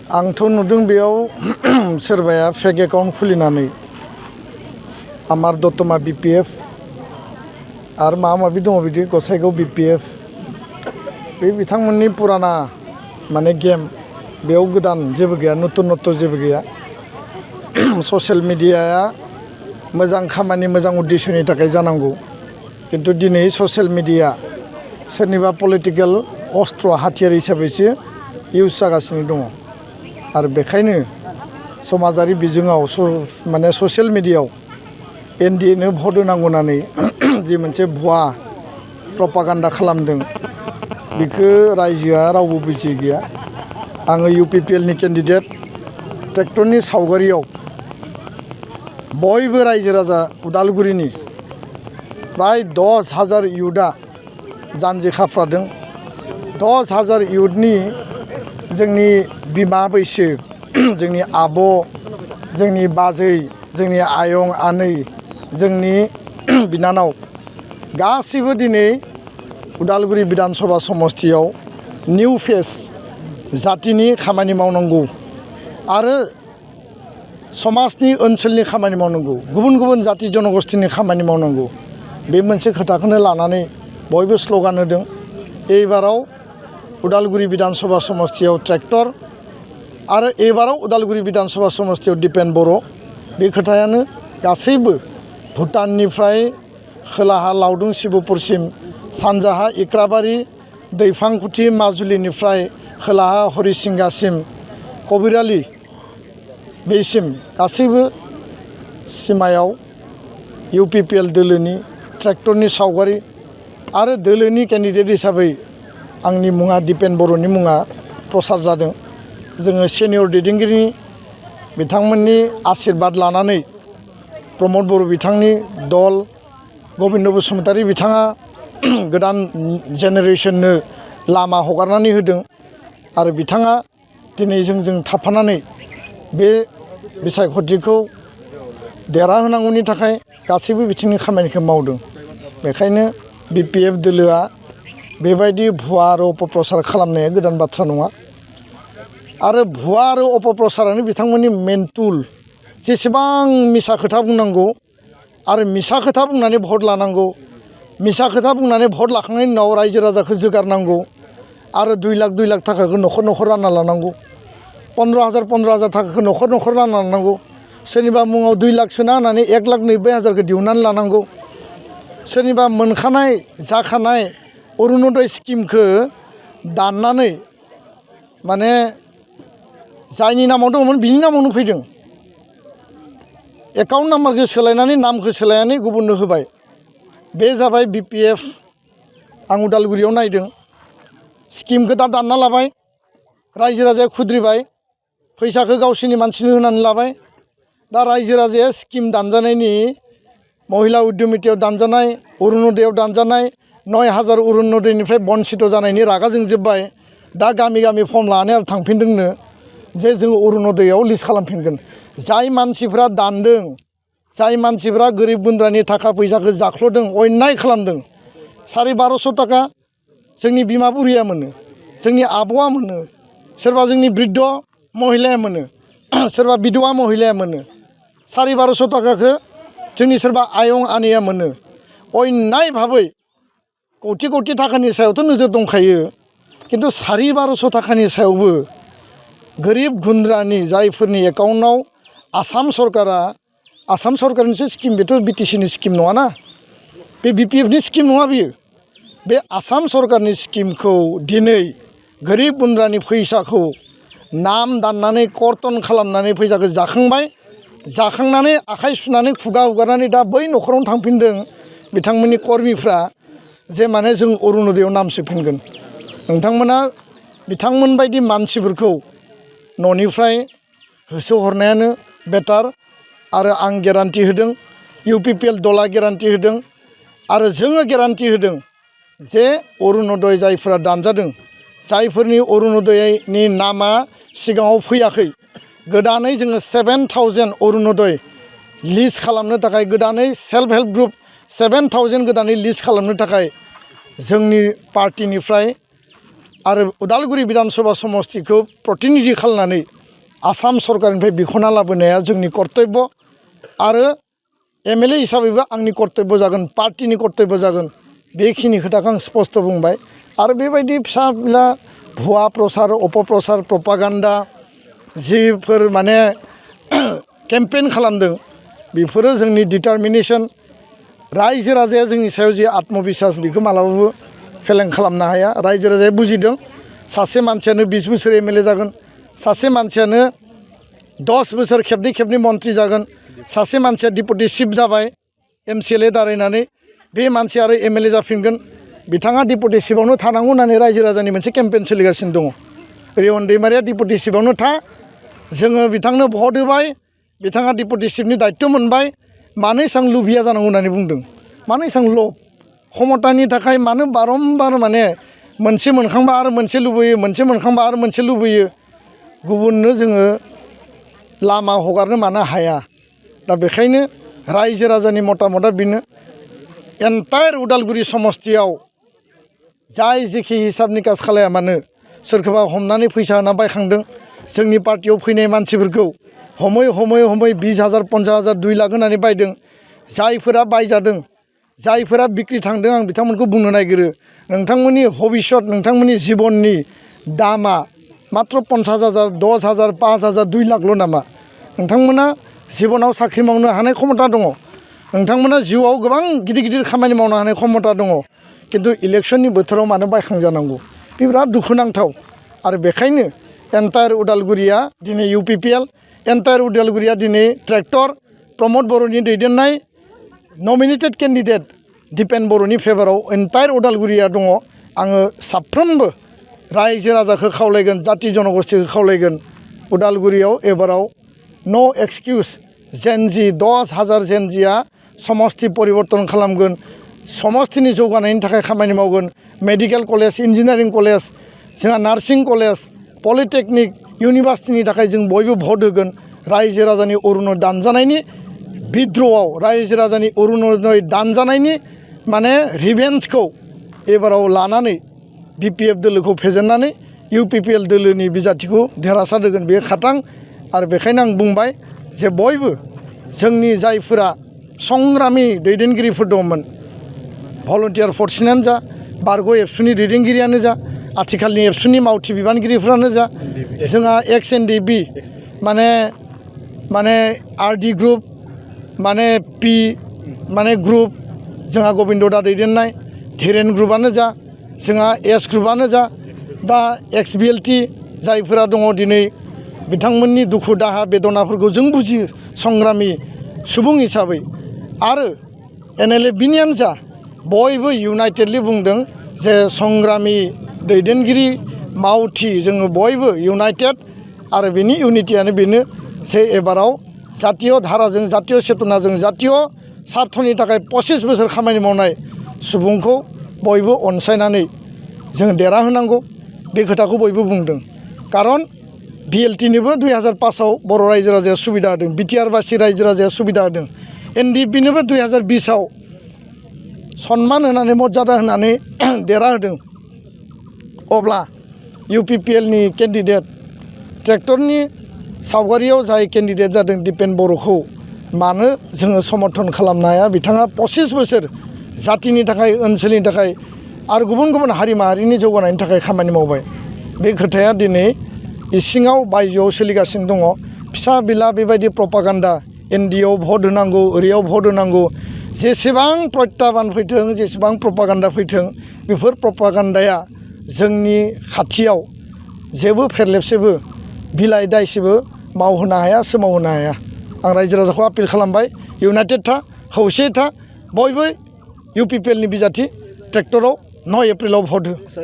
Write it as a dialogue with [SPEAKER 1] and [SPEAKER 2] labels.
[SPEAKER 1] आंथ' नुदों बेयाव सोरबाया फेक एकाउन्ट खुलिनानै आमार दतमा बिपिएफ आरो माबा माबि दङ बिदि गसाइगाव बिपिएफ बे बिथांमोननि पुराना माने गेम बेयाव गोदान जेबो गैया नतुन जेबो गैया। ससियेल मिडियाया मोजां खामानि मोजां उद्देश्यनि थाखाय जानांगौ, किन्तु दिनै ससियेल मिडिया सोरनिबा पलिटिकेल अस्त्र हाथियार हिसाबैसो इउज जागासिनो दङ। आरो बेखायनो समाजारि बिजोङाव माने ससियेल मिडियायाव एनडिएनो भट होनांगौ होननानै जि मोनसे भुवा प्रपागान्डा खालामदों बेखौ रायजोआ रावबो बुजि गैया। आङो इउपिपिएलनि केन्डिडेट ट्रेक्टरनि सावगारियाव बयबो रायजो राजा उदालगुरिनि प्राय 10,000 इउथआ जानजि खाफ्रादों। 10,000 इउथनि जोंनि बिमा बैसो, जोंनि आब', जोंनि बाजै, जोंनि आयं आनै, जोंनि बिनानाव गासैबो दिनै उदालगुरि बिधान सभा समस्तियाव निउ फेस जातिनि खामानि मावनांगौ आरो समाजनि ओनसोलनि खामानि मावनांगौ, गुबुन गुबुन जाति जनगोष्ठीनि खामानि मावनांगौ, बे मोनसे खोथाखौनो लानानै बयबो स्ल'गान होदों। एबाराव उदालगुरि बिधान सभा समस्तियाव ट्रेक्टर आरो एबाराव उदालगुरि बिधान सभा समस्तियाव दिपेन बर', बे खोथायानो गासैबो भुटाननिफ्राय खोलाहा लावदुं शिबपुरसिम, सानजाहा इक्राबारि दैफांकुथि माजुलिनिफ्राय खोलाहा हरिसिंगासिम कबिरालि बेसिम गासैबो सिमायाव इउपिपिएल दोलोनि ट्रेक्टरनि सावगारि आरो दोलोनि केन्डिडेट हिसाबै आंनि मुङा दिपेन बर'नि मुङा प्रसार जादों। जोङो सेनियर दैदेनगिरि बिथांमोननि आशीर्बाद लानानै प्रमद बर' बिथांनि दल, गबिन्द बसुमतारी बिथाङा गोदान जेनेरेसननो लामा हगारनानै होदों आरो बिथाङा दिनै जोंजों थाफानानै बे बिसायख'थिखौ देरहाहोनांगौनि थाखाय गासैबो बिथिंनि खामानिखौ मावदों। बेखायनो बिपिएफ दोलोआ बेबायदि भुवा आरो अपप्रचार खालामनाया गोदान बाथ्रा नङा। आरो भुवा आरो अपप्रचारानो बिथांमोननि मेन टुल। जेसेबां मिसा खोथा बुंनांगौ आरो मिसा खोथा बुंनानै भट लानांगौ, मिसा खोथा बुंनानै भट लाखांनायनि उनाव रायजो राजाखौ जोगारनांगौ आरो 2 लाख थाखाखौ न'खर रानना लानांगौ, 15,000 थाखाखौ न'खर रानना लानांगौ, सोरनिबा मुङाव 2 लाख सोना होनानै 1,90,000 दिहुननानै लानांगौ, सोरनिबा मोनखानाय जाखानाय अरुनदय स्किमखौ दाननानै माने जायनि नामाव दङमोन बिनि नामावनो फैदों। एकाउन्ट नाम्बारखौ सोलायनानै नामखौ सोलायनानै गुबुननो होबाय। बे जाबाय बिपिएफ। आं उदालगुरियाव नायदों, स्किमखौ दा दानना लाबाय, रायजो राजाया खुद्रिबाय, फैसाखौ गावसोरनि मानसिनो होनानै लाबाय। दा रायजो राजाया स्किम दानजानायनि महिला उद्यमितायाव दानजानाय, अरुनदयाव दानजानाय 9,000 अरुनदयनिफ्राय बन्सित जानायनि रागा जोंजोब्बाय। दा गामि गामि फर्म लानानै आरो थांफिनदोंनो जे जों अरुनदयाव लिस्ट खालामफिनगोन। जाय मानसिफ्रा दानदों, जाय मानसिफ्रा गोरिब गुन्द्रानि थाखा फैसाखौ जाख्ल'दों, अन्याय खालामदों, 1250 थाखा जोंनि बिमा बुरिया मोनो, जोंनि आब'आ मोनो, सोरबा जोंनि बृद्ध महिलाया मोनो, सोरबा बिधवा महिलाया मोनो। 1250 थाखाखौ जोंनि सोरबा आयं आनैया मोनो। अन्याय भाबै कौटि थाखानि सायावथ' नोजोर दंखायो, किन्तु 1250 थाखानि सायावबो गोरिब गुन्द्रानि जायफोरनि एकाउन्टआव आसाम सरकारनिसो स्किम, बेथ' बिटिसिनि स्किम नङाना, बे बिपिएफनि स्किम नङा बियो। बे आसाम सरकारनि स्किमखौ दिनै गोरिब गुन्द्रानि फैसाखौ नाम दाननानै कर्तन खालामनानै फैसाखौ जाखांबाय, जाखांनानै आखाइ सुनानै खुगा हुगारनानै दा बै न'खरावनो थांफिनदों बिथांमोननि कर्मिफ्रा जे माने जों अरुनदयाव नाम सोफिनगोन। नोंथांमोना बिथांमोन बायदि मानसिफोरखौ न'निफ्राय होसोहरनायानो बेटार। आरो आं गेरान्टि होदों, इउपिपिएल दला गेरान्टि होदों आरो जोङो गेरान्टि होदों जे अरुनदय जायफोरा दानजादों, जायफोरनि अरुनदयनि नामा सिगाङाव फैयाखै, गोदानै जोङो 7,000 अरुनदय लिस्ट खालामनो थाखाय, गोदानै सेल्फ हेल्प ग्रुप 7,000 गोदानै लिस्ट खालामनो थाखाय जोंनि पार्टिनिफ्राय आरो उदालगुरि बिधान सभा समस्तिखौ प्रतिनिधि खालामनानै आसाम सरकारनिफ्राय बिख'ना लाबोनाया जोंनि कर्तब्य आरो एमएलए हिसाबैबो आंनि कर्तब्य जागोन पार्टिनि कर्तब्य जागोन बेखिनि खोथाखौ आं स्पष्ट बुंबाय आरो बेबायदि फिसा फिला भुवा प्रसार अपप्रसार प्रपागान्डा जिफोर माने केम्पेइन खालामदों बेफोरो जोंनि डिटारमिनेसन रायजो राजाया जोंनि सायाव जि आत्मबिश्वास बेखौ मालाबाबो फेलें खालामनो हाया रायजो राजाया बुजिदों सासे मानसियानो 20 बोसोर एमएलए जागोन सासे मानसियानो 10 बोसोर खेबनै खेबनै मन्त्रि जागोन सासे मानसिया डिपुटि चिफ जाबाय एमसिएलए दारायनानै बे मानसि आरो एमएलए जाफिनगोन बिथाङा डिपुटि चिफआवनो थानांगौ होननानै रायजो राजानि मोनसे केम्पेइन सोलिगासिनो दङ रिवन दैमारिया डिपुटि चिफआवनो था जोङो बिथांनो भट होबाय बिथाङा डिपुटि चिफनि दायित्व मोनबाय मानो एसां लुभिया जानांगौ होननानै बुंदों मानो एसां लब क्षमतानि थाखाय मानो बारम्बार माने मोनसे मोनखांबा आरो मोनसे लुबैयो मोनसे मोनखांबा आरो मोनसे लुबैयो गुबुननो जोङो लामा हगारनो मानो हाया दा बेखायनो रायजो राजानि मतामतआ बेनो एन्टायार उदालगुरि समस्तियाव जाय जेखि हिसाब निकास खालाया मानो सोरखौबा हमनानै फैसा होना बायखांदों जोंनि पार्टियाव फैनाय मानसिफोरखौ हमै 20,000 50,000 2 लाख होनानै बायदों जायफोरा बायजादों जायफोरा बिक्रि थांदों आं बिथांमोनखौ बुंनो नागिरो नोंथांमोननि भबिष्यत नोंथांमोननि जिबननि दामा मात्र 50,000 10,000 5,000 2 लाखल' नामा नोंथांमोना जिबनाव साख्रि मावनो हानाय क्षमता दङ नोंथांमोना जिउआव गोबां गिदिर गिदिर खामानि मावनो हानाय क्षमता दङ किन्तु इलेक्शननि बोथोराव मानो बायखांजानांगौ बे बिराद दुखुनांथाव आरो बेखायनो एन्टायार उदालगुरिया दिनै इउपिपिएल एन्टायार उदालगुरिया दिनै ट्रेक्टर प्रमद बर'नि दैदेननाय नमिनेटेड केन्डिडेट दिपेन बर'नि फेभाराव एन्टायार उदालगुरिया दङ आङो साफ्रोमबो रायजो राजाखौ खावलायगोन जाति जनगोष्ठीखौ खावलायगोन उदालगुरियाव एबाराव नो एक्सकिउस जेनजि 10,000 जेनजिया समस्ति परिबर्तन खालामगोन समस्तिनि जौगानायनि थाखाय खामानि मावगोन मेडिकेल कलेज इन्जिनियारिं कलेज जोंहा नार्सिं कलेज पलिटेकनिक इउनिभार्सिटिनि थाखाय जों बयबो भट होगोन रायजो राजानि अरुनदय दानजानायनि बिद्र'आव रायजो राजानि अरुनदय दानजानायनि माने रिभेन्सखौ एबाराव लानानै बिपिएफ दोलोखौ फेजेननानै इउपिपिएल दोलोनि बिजाथिखौ देरहासार होगोन बे खाथां आरो बेखायनो आं बुंबाय जे बयबो जोंनि जायफोरा संग्रामि दैदेनगिरिफोर दंमोन भलन्टियार फर्सनियानो जा बारग' एबसुनि दैदेनगिरियानो जा आथिखालनि एबसुनि मावथि बिबानगिरिफ्रानो जा जोंहा एक्स एनडिबि माने आरडि ग्रुप माने पि माने ग्रुप जोंहा गबिन्द दा दैदेननाय धीरेन ग्रुपआनो जा जोंहा एस ग्रुपआनो जा दा एक्स बिएलटि जायफोरा दङ दिनै बिथांमोननि दुखु दाहा बेदनाफोरखौ जों बुजियो संग्रामि सुबुं हिसाबै आरो एनएलएफबिनियानो जा बयबो इउनाइटेडलि बुंदों जे संग्रामि दैदेनगिरि मावथि जोङो बयबो इउनाइटेड आरो बेनि इउनिटियानो बेनो जे एबाराव जातीय धाराजों जातीय चेतनाजों जातीय सार्थनि थाखाय 25 बोसोर खामानि मावनाय सुबुंखौ बयबो अनसायनानै जों देरहाहोनांगौ बे खोथाखौ बयबो बुंदों कारन बिएलटिनोबो 2005 आव बर' रायजो राजाया सुबिदा होदों बिटिआरबासि रायजो राजाया सुबिदा होदों एनडिएफबिनोबो 2020 आव सन्मान होनानै मर्यादा होनानै देरहाहोदों अब्ला इउपिपिएलनि केन्डिडेट ट्रेक्टरनि सावगारियाव जाय केन्डिडेट जादों दिपेन बर'खौ मानो जोङो समर्थन खालामनो हाया बिथाङा 25 बोसोर जातिनि थाखाय ओनसोलनि थाखाय आरो गुबुन गुबुन हारि माहारिनि जौगानायनि थाखाय खामानि मावबाय बे खोथाया दिनै इसिङाव बायजोआव सोलिगासिनो दङ फिसा बिला बेबायदि प्रपागान्डा एनडिएआव भट होनांगौ ओरैयाव भट होनांगौ जेसेबां प्रत्याबान फैथों जेसेबां प्रपागान्डा फैथों बेफोर प्रपागान्डाया जोंनि खाथियाव जेबो फेरलेबसेबो बिलाइ दायसेबो मावहोनो हाया सोमावहोनो हाया आं रायजो राजाखौ आपिल खालामबाय इउनाइटेड था खौसे था बयबो इउपिपिएलनि बिजाथि ट्रेक्टराव 9 एप्रिलाव भट हो